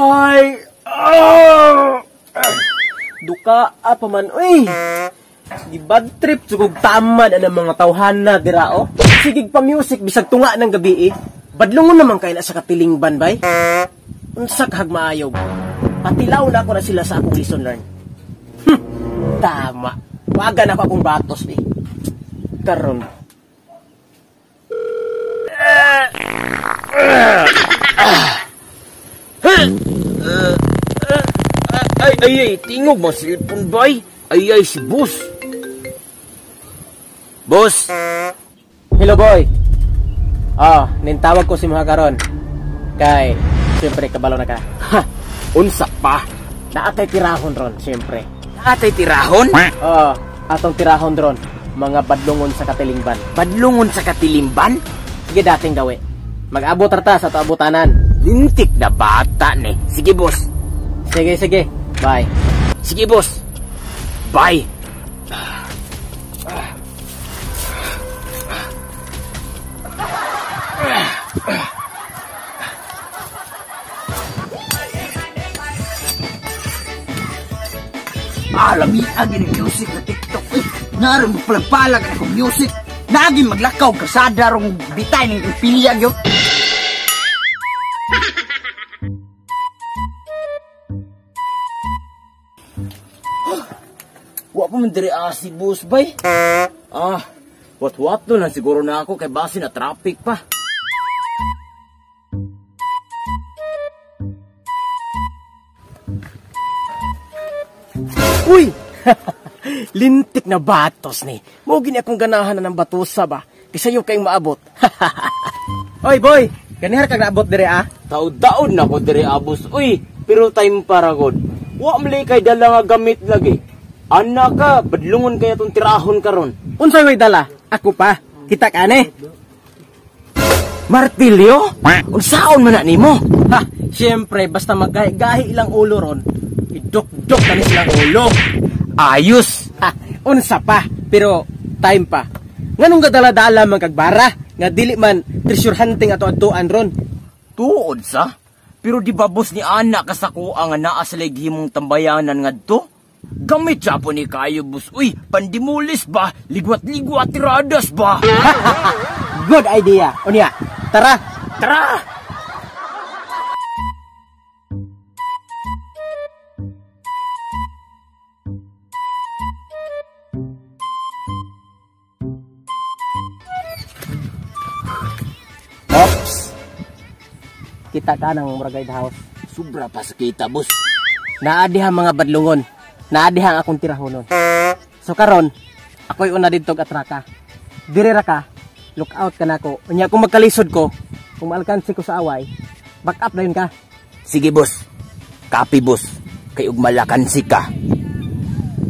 Ay! Ah! Duka pa man, uy! Gibad trip sugog tamad ang mga tawhana dira oh. Sigig pa music bisag tunga ng gabi eh. Badlongon naman kay na sa katilingban bay. Unsa kahag maayog. Patilaw na ako na sila sa akong lesson learn. Tama. Waga na ako akong batos eh. Karon. Ay, ay, ay, tingog mo cellphone bay. Ay, ay, si boss. Boss. Hello, boy. Ah, nintawag ko si mga karon. Kay, siyempre, kabalo na ka. Ha, unsa pa? Naatay tirahon ron, siyempre. Naatay tirahon? Oo, atong tirahon ron. Mga badlungon sa katilingban. Badlungon sa katilimban? Sige, dating gawi. Mag-abot rata sa ato abutanan. Lintik na bata ni. Sige, boss. Sige, sige. Bye. Sige, boss. Bye. Lami agi ng music na TikTok. Uy, naroon mo palang na akong music. Naagi maglakaw kasada rong bitay ng pilya gyud. Wa pa man diri si boss bay. Ah, what to na siguro na ako kay base na traffic pa. Uy! Lintik na batos ni. Mao gini akong ganahan na ng batosa ba. Kaysa kayong maabot. Oy boy, ganihar kag naabot dire ah. Taud-taud na ko dire abos. Uy, pero time para god. Wa man kay dala nga gamit lagi. Ana ka, badlungon kaya tong tirahon karon. Unsay way dala? Ako pa. Kita ka ane. Martilyo? Unsaon man na nimo? Ha, siyempre basta maggahi-gahi ilang ulo ron. Idok-dok na ni silang ulo. Ayos. Ha, unsa pa, pero time pa. Nganong gadala-dala man kag bara nga dili man treasure hunting ato adtuan ron. Tuod sa? Pero di ba boss ni ana ka sa kuha nga naa sa himong tambayanan ngadto? Gamit siya po ni kayo boss. Uy, pandimulis ba? Ligwat-ligwat tiradas ba? Good idea. Unya, tara. Tara! Ops. Kita ka ng Muragay House. Sobra pa sa kita, boss. Naadiha mga badlungon. Naadiha ang akong tirahonon. So karon, ako'y una didto og atraka. Dire ra ka, look out ka nako. Unya kung magkalisod ko, kung maalkansi ko sa away, back up na yun ka. Sige, boss. Copy, boss. Kay ug malakansi ka.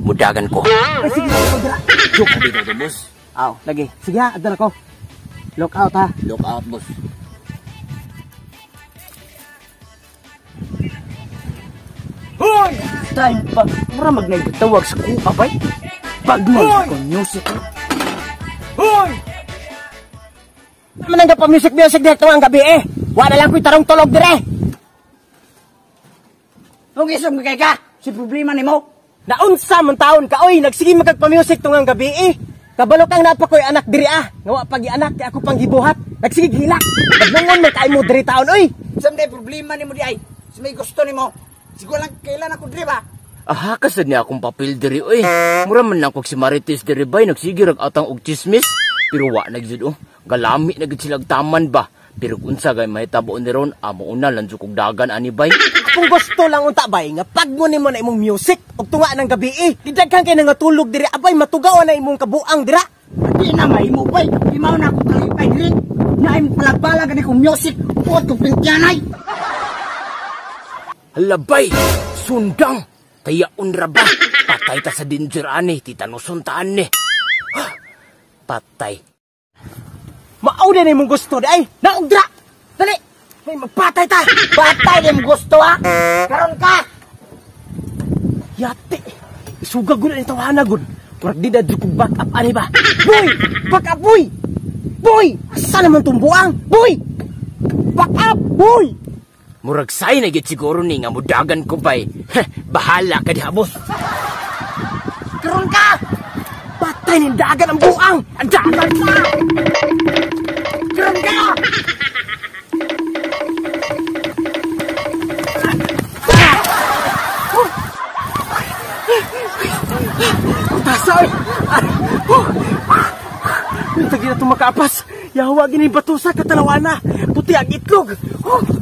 Mudagan ko. Ay, sige, ako dira. Joke dito to, boss. Aw, lagi. Sige ha, adto na ko. Look out ha. Look out, boss. Hoy! Time pa. Mura magnagtawag sa kuha bay. Bagman ko music. Hoy! Manangga pa music music direk tuwang gabi eh. Wala lang ko'y tarong tulog dire. Kung isog kay ka, si problema nimo. Naunsa man taon ka oy, nagsige makagpa-music tungang gabi eh. Kabalo kang napa ko'y anak diri ah. Nga wa pagi anak kay ako pang gibuhat. Nagsige gilak. Badlungon man kay mo diri taon oy. Samday problema nimo di ay. Si may gusto nimo. Siguro lang kailan ako diri ba? Aha, kasad niya akong papel diri oy. Mura man lang kog si Marites diri bay, nagsige rag atang og chismis. Pero wa na gyud oh. Galami na gyud silag taman ba. Pero unsa gay mahitabo ni ron, amo una lang jud kog dagan ani bay. Kung gusto lang unta bay nga pagmo nimo na imong music og tunga ng gabi eh. Didaghan kay nga tulog diri abay matugaw na imong kabuang dira. Di na mahimo bay. Di mao na ako kalipay diri. Naay mo palagbalag ani kong music. Puot kong pingtianay. Halabay, sundang, tayaon ra ba? Patay ta sa danger ani, titanuson ta ani. Patay. Mao na imong gusto di ay, naog dira. Dali. May magpatay ta. Patay di imong gusto ha. Karon ka. Yate. Isuga gud ni tawana gud. Murag di na jud kog back up ani ba. Boy, back up boy. Boy, asa naman tong buang? Boy. Back up boy. Murag say na gyud siguro ni nga mudagan ko bay. Heh, bahala ka diha, boss. Karon ka! Patay ning dagan ang buang! Ang dagan ka! Karon ka! Kutasa oy! Uy, tagi na itong makaapas. Yawa gini batusa katalawana. Puti ang itlog. Oh!